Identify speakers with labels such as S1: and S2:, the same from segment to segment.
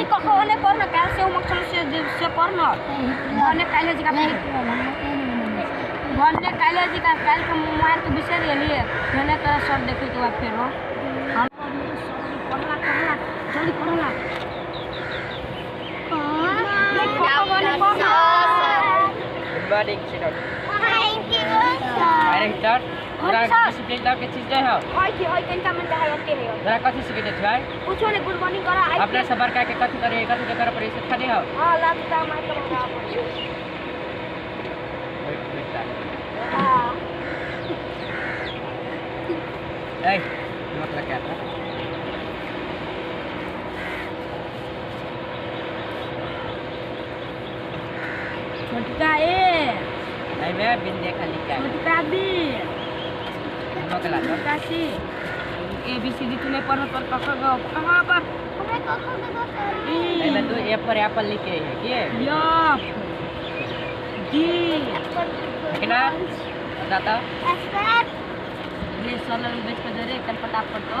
S1: Sorry कखो ने पढ़ ना काल से होमवर्क चल से पढ़ ना भने काल्हि जी का भने काल्हि जी का काल्हि के मार के बिसरि गेलिए भने तोरा सर देखे के बाद फेरो हम पढ़ला पढ़ला जल्दी पढ़ला
S2: Good morning children.
S3: Thank you sir.
S2: अरे सर तोरा डिसिप्लिन के चीज नहीं हो
S1: होय की होय कनका मन है ओते है
S2: तोरा कथी सिखेते छै
S1: कुछो ने गुड मॉर्निंग करा आई
S2: अपना से बड़का के कथी करे कथी के करे पड़े से खाली हो।
S1: हां लगता मार के भगा
S2: बैठ बैठ।
S1: हां
S2: ए मतलब क्या था
S1: छोटका ए
S2: नहीं मैं बिन देखा लिखा
S1: छोटका बी
S2: मोकला
S1: छोटका C A B C D तू नहीं पढ़ पर कख ग कहां पर
S3: हमरा कख ग सर
S2: नहीं मैं तू ए फॉर एप्पल लिखे है की
S1: एफ जी
S2: कितना बताता
S3: सर
S1: रे सर लग बैठ के रे कल पता पर तो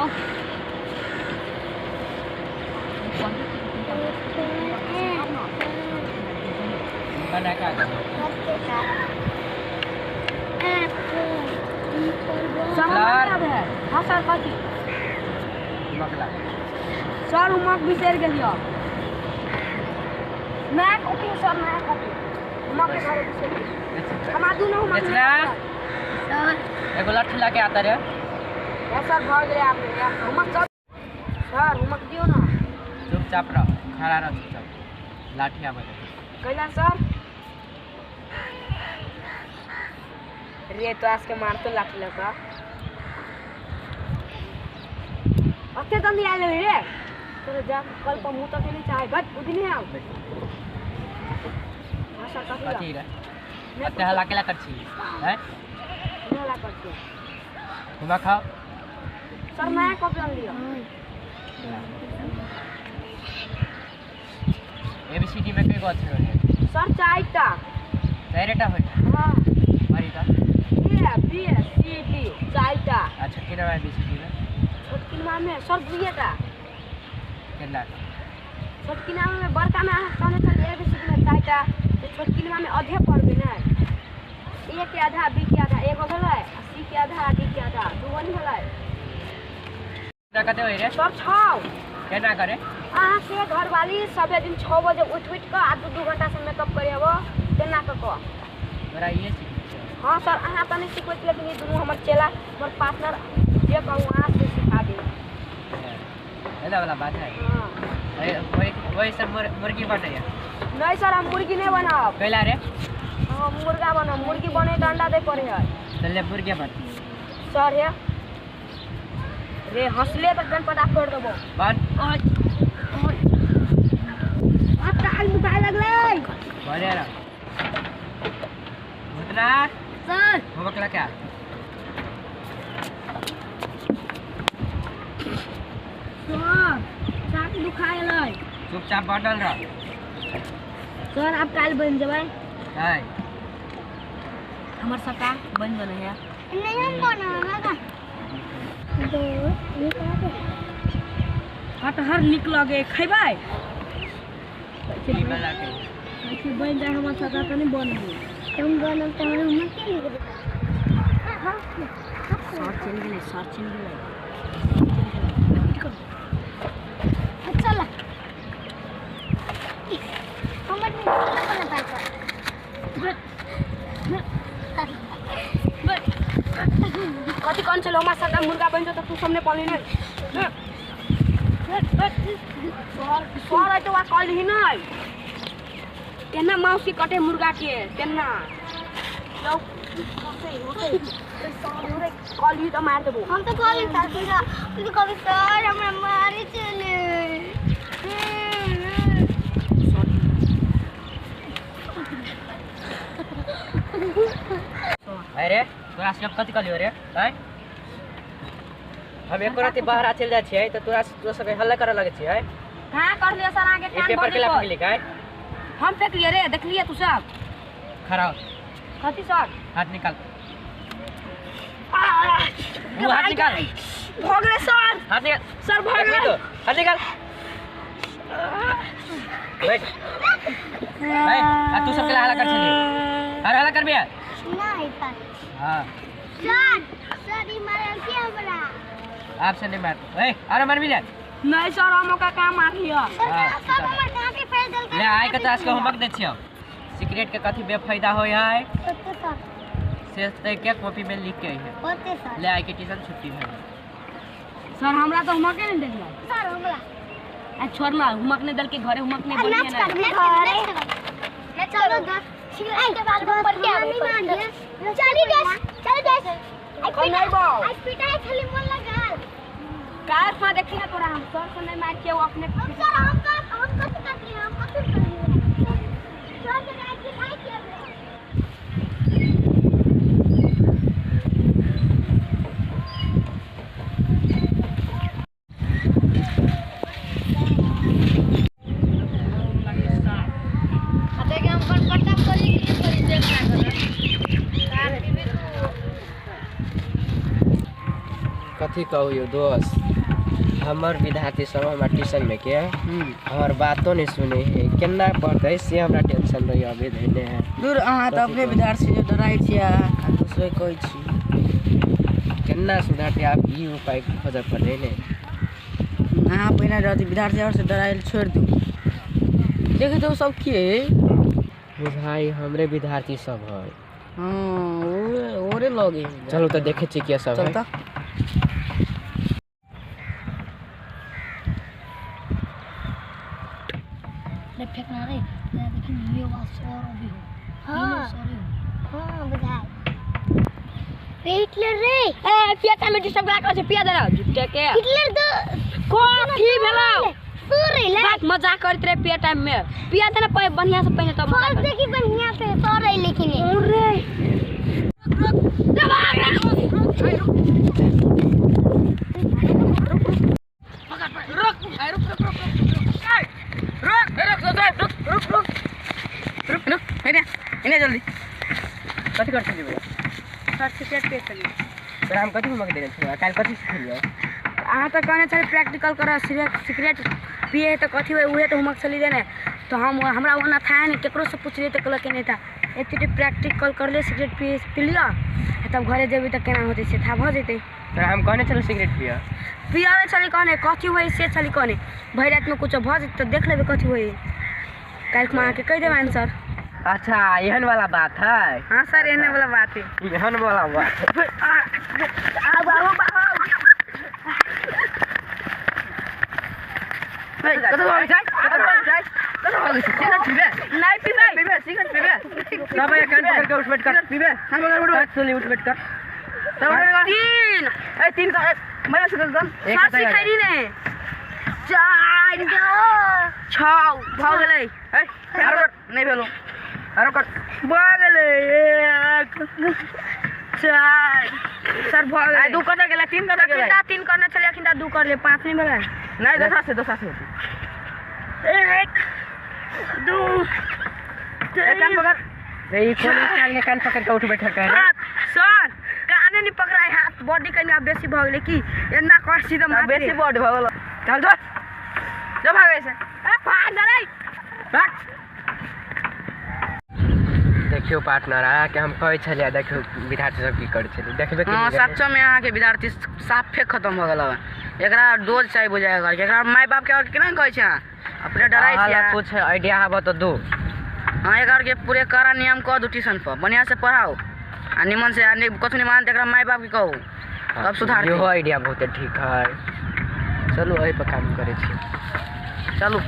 S2: बना का
S1: सर है। हां सर कथी
S2: मकला
S1: सर होमवर्क बिसरि गेलियो नया कॉपी सर नया कॉपी होमवर्क के घरे बिसरि गेलियो हमरा दुनू होमवर्क
S3: सर
S2: एगो लट्ठी लाके आता रे
S1: ए सर भर गेलै आप होमवर्क सर सर होमवर्क दियो ना।
S2: चुपचाप रह खड़ा रह चुपचाप लाठी आवे
S1: कैला सर रे तो आज के मारतो लाठी लगा अते जल्दी आ गेलै रे तोरे जा कल पर मुंह तक नहीं चाहे बट बुद्धि नहीं आउ। हां सर
S2: कथी रे अते हल्ला केला कर छी हैं
S1: हल्ला कर छी
S2: घुमा खाओ
S1: सर नया कॉपी आन लियो
S2: एबीसीडी में कई गो अक्षर है
S1: सर चारिटा
S2: चारिटा होय।
S1: हां
S2: चारिटा
S1: ए बी सी डी चारिटा।
S2: अच्छा कितना है एबीसीडी में
S1: छोटकिनमा में सर दुइटा
S2: केना
S1: छोटकिनमा में बड़का में अहाँ कहने छलियै ए बी सी डी में चारिटा तो छोटकिनमा में आधे पढ़बै ने ए के आधा बी के आधा एगो भेलै आ सी के आधा डी के आधा दूगो नहि भेलै
S2: ना कते होय रे
S1: सर 6
S2: केना करे
S1: अहाँ से घरवाली सबे दिन 6 बजे उठि उठि कऽ आ 2-2 घंटा से मेकअप करेबो तेना कऽ कऽ
S2: तोरा इहे सीखै छै।
S1: हाँ सर अहाँ तऽ नहि सिखबै छी लेकिन ई दुनू हमर चेला हमर पार्टनर जे कहू अहाँ से सिखा देब
S2: एना वाला बात है।
S1: हाँ
S2: वही वही सर मुर्गी बनैया
S1: नहीं सर हम मुर्गी नहीं बनाब
S2: कैला रे
S1: हम मुर्गा बनाब मुर्गी बने तऽ अंडा दै पड़े है
S2: चल मुर्गे बन
S1: सर हे रे हंसले तऽ गन पटा फोड़ देबो
S2: बन
S1: अब काल मुकाय लगलै
S2: बने रह भूतना
S3: सर
S2: होमवर्क ला क्या
S1: सर साथ दुखाय गेलै
S2: चुपचाप बनल रह
S1: सर आप काल बन जेबै
S2: है
S1: हमर सका बन बने है
S3: नहीं हम बनाना दो
S1: कटहर निक लगे खैबै
S2: की बना के
S1: ऐसे बन जाए हमर सका तनी बन गेल
S3: तुम बनल त हमरा उमर के निकल
S1: सर चलि गेलै सर चलि गेलै
S3: चल हमर नहीं बना
S1: कथी कौन चलो हमार सका मुर्गा बन जाता तू सामने पाली नहीं सर सर तो वा कल ही नहीं केना माउस के कटे मुर्गा के केना लो होते होते सर रे कल ही तो मार देबो
S3: हम तो कॉल था तू कभी सर हमरा मारे चले
S2: अरे तोरा से कथी कहलियो रे हैं हम एको राति बाहर चलि जाइ छियै तऽ तोरा तोरा सब हल्ला करऽ लगै छियै।
S1: कहाँ कर लियो सर आगे
S2: ई
S1: कान
S2: पेपर
S1: भर
S2: केला
S1: देबो
S2: फेंकली काय
S1: हम फेंकलिए रे देखलिए तू सब
S2: खड़ा हो
S1: कथी सर
S2: हाथ निकाल हाथ निकाल
S1: भऽ गेलै सर
S2: हाथ निकाल
S1: सर भऽ गेलै
S2: हाथ निकाल बैठ बैठ। आ तू सबके हल्ला कर छली, अरे हल्ला करबे
S3: नहीं पर।
S2: हां
S3: सर सर ई मारल के हमरा
S2: आप से नहीं मार। ए अरे मार भी ले।
S1: नहीं सर हम ओका का मारियो।
S3: सर सब हमर कापी फेर देल।
S2: ले आइ के तास के होमवर्क दे छियो। सिगरेट के कथि बेफायदा होय है
S3: होते सर
S2: से ते के कॉपी में लिख के आई है।
S3: होते सर।
S2: ले आइ के ट्यूशन छुट्टी भेल।
S1: सर हमरा तो होमवर्क नहीं देल।
S3: सर हमरा
S1: आ छोड़ ना होमवर्क नहीं दल के घरे होमवर्क नहीं बोलिए ना।
S3: चलो 10 के बाद ऊपर के नहीं मानिए। चली 10 चल 10
S1: आई नहीं बा
S3: आई पिटाई खाली मोन लगल
S1: कार पा देखी ना तोरा हम सर से नहीं मार के वो अपने
S3: हम सर हम कथि करली हम कथि करली सर के आई पिटाई के।
S2: कथी कहू यो दोस्त, हमर विद्यार्थी सब हमार ट्यूशन में के हमर बातो नहीं सुने है, केना पढ़तै से हमरा टेंशन रही अभी धने है।
S4: दूर अहाँ तऽ अपने विद्यार्थी जे डराइ छियै आ दोसरे कहै छी
S2: केना सुधारतै। आब ई उपाय खोजऽ पड़तै ने।
S4: अहाँ पहिने रहती विद्यार्थी आओर से डराइल छोड़ि दू। देखै तऽ ओ सब के
S2: बुझाइ हमरे विद्यार्थी सब है।
S4: हाँ ओरे लगे।
S2: चलू तऽ देखै छियै के सब है।
S4: चल तऽ
S3: फेंकना रे देखिन ये बात सर अभी हो। हां सॉरी हो। हां बुझाय रे हिटलर रे।
S1: ए पिया में डिस्टर्ब करा के पिया देना झूठे के
S3: हिटलर तो
S1: कथी भेलौ
S3: सॉरी ले
S1: बात मजाक करत रे पिया टाइम में पिया देना पे बढ़िया से पहिने तब
S3: सर देखी बढ़िया से सर लेकिन
S1: अरे रुक दबा रे
S4: रुक रुक रुक रुक रुक रुक रुक रुक रुक रुक इने इने जल्दी
S2: कथि कर छली भैया।
S1: सर सिगरेट पे चली
S2: तोरा हम कथि होमवर्क देने छलियो काल्हि कथि सिखलियो।
S1: अहाँ तऽ कहने छली प्रैक्टिकल कर सिगरेट पिए तऽ कथी होइ उहे तऽ होमवर्क छली देने तो हम हमरा ओना था नहीं केकरो से पुछलियै तऽ कहलक नहीं था एते प्रैक्टिकल करले सिगरेट पिए पी लिअ तब घरे जेबै तऽ केना होतै से था भऽ जेतै।
S2: तोरा हम कहने छलौ सिगरेट पिय
S1: पिया नहि छली कहने कथी होइ से छली कहने भरि रातिमे कुछो भऽ जेतै तऽ देख लेबै कथी होइ काल्हि हम अहाँके कहि देबै आंसर।
S2: अच्छा एहन वाला बात है।
S1: हाँ सर एहन वाला बात है।
S2: एहन वाला बात
S1: आउ आउ आउ
S4: कतौ भागै छै कतौ भागै छै कतौ भागै छै सिगरेट पीबे
S1: नहीं पीबे
S4: पीबे सिगरेट पीबे
S2: सब एक कान पकड़ के उठ बैठ कर
S4: पीबे हम उठ
S2: सुन उठ बैठ कर
S1: तीन
S4: ए तीन का मैं सिगरेट दम
S1: सर सिखैली ने 4 6 भऽ गेलै।
S4: ए आरो नहीं भेलो आरो कर
S1: भऽ गेलै 1 4 सर भऽ गेलै।
S4: आ दू कतऽ गेलै तीन कतऽ गेलै।
S1: अखिन 3 करने छलै अखिन 2 करले 5 नहीं भेलै।
S4: नहीं दोसरा से दोसरा से
S1: 1 2
S4: एक कान पकड़
S2: रे ई कोन स्टाइल के कान पकड़ के उठ बैठ कर।
S1: सर काने नहीं पकड़ाय हाथ बॉडी कनी आब बेसी भऽ गेलै की एना कर सीधा मार
S4: बेसी बॉडी भऽ गेल। चल जो जो भागै से
S1: ए भाग गेलै
S4: भाग।
S2: देखियो पार्टनर अहाँके हम कहै छलियै देखियो विद्यार्थी सब की करै छलै देखबे
S4: हां सच्चो में अहाँके विद्यार्थी साफे खत्म भऽ गेल। एकरा डोज चाही बुझाय करके एकरा my बाप के और केना कहै छै अहाँ अपने डराइ छियै।
S2: कुछ आइडिया आबऽ तऽ दू।
S4: हाँ एकरा के पूरे कड़ा नियम कऽ दू ट्यूशन पर बढ़िया से पढ़ाओ आ निमन से आ कथु नहीं मानत एकरा my बाप के कहू तब सुधार।
S2: इहो आइडिया बहुत ठीक है। चलू एहि पर काम करै छी।
S4: चलू।